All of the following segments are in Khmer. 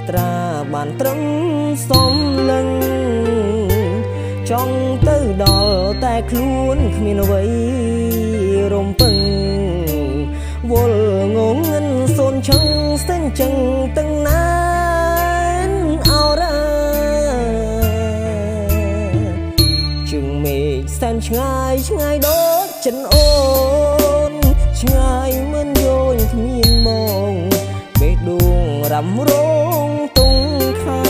ត្រាបានត្រឹមសំលឹងចង់ទៅដល់តែខ្លួនគ្មានអ្វីរំពឹងវល់ងងងិនសូនឆឹងស្ទែងចឹងទាំងណានអរ៉ាជើងមេឃសែនឆ្ងាយឆ្ងាយដូចចិនអូនឆ្ងាយមិនយោញគ្មានមកបេះដូងរំរងទុងខា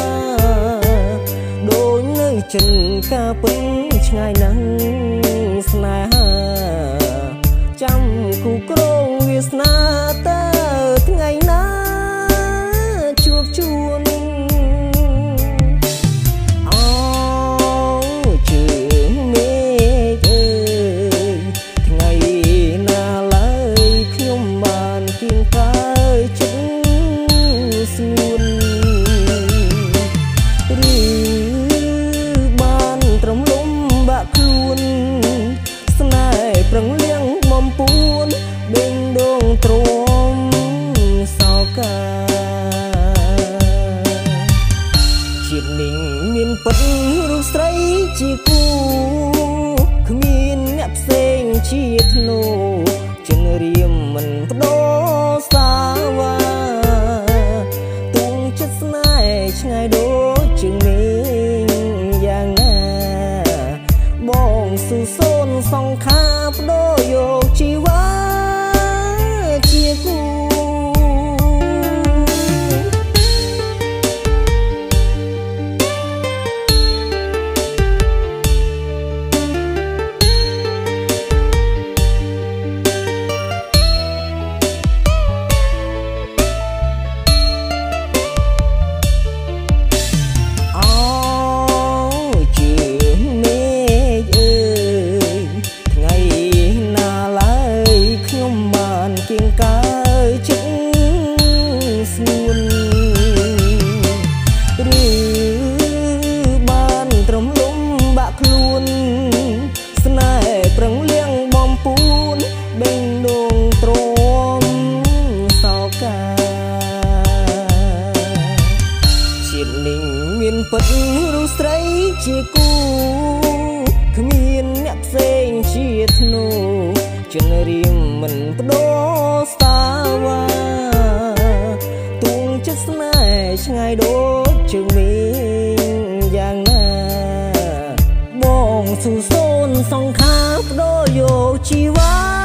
ដូចនៅចិនកាពិនឆ្ងាយណាស់ស្នេហាចាំគូក្រងវាសនាតើថ្ងៃណាជួបជួនអោជើងមេឃអើយថ្ងៃណាឡើយខ្ញុំបានគៀងកាយចិត្តស្ងួនឬបានត្រំលំបាក់ខ្លួនស្នេហ៍ប្រឹងលៀងបំពួនបេងដងទ្រាំសោកាជាតិនេះមានពិតរូបស្រីជាគូគ្មានអ្នកផ្សេងជាធ្នូចិនរៀមមិនបដូរសាវ៉ាទួងចិត្តស្នេហ៍ឆ្ងាយដូចជើងមេឃយ៉ាងណាបងស៊ូសូនសង្ខារបដូរយកជីវ៉ាជាគូអោជើងមេឃអើយថ្ងៃណាឡើយខ្ញុំបានគៀងកាយចិត្តស្ងួនឬបានត្រំលំបាក់ខ្លួនស្នេហ៍ប្រឹងលៀងបំពួនបេងដងទ្រាំសោកាជាតិនេះមានពិតរូបស្រីជាគូគ្មានអ្នកផ្សេងជាធ្នូចិនរៀមមិនបដូរសាវ៉ាទួងចិត្តស្នេហ៍ឆ្ងាយដូចជើងមេឃយ៉ាងណាបងស៊ូសូនសង្ខារបដូរយកជីវ៉ា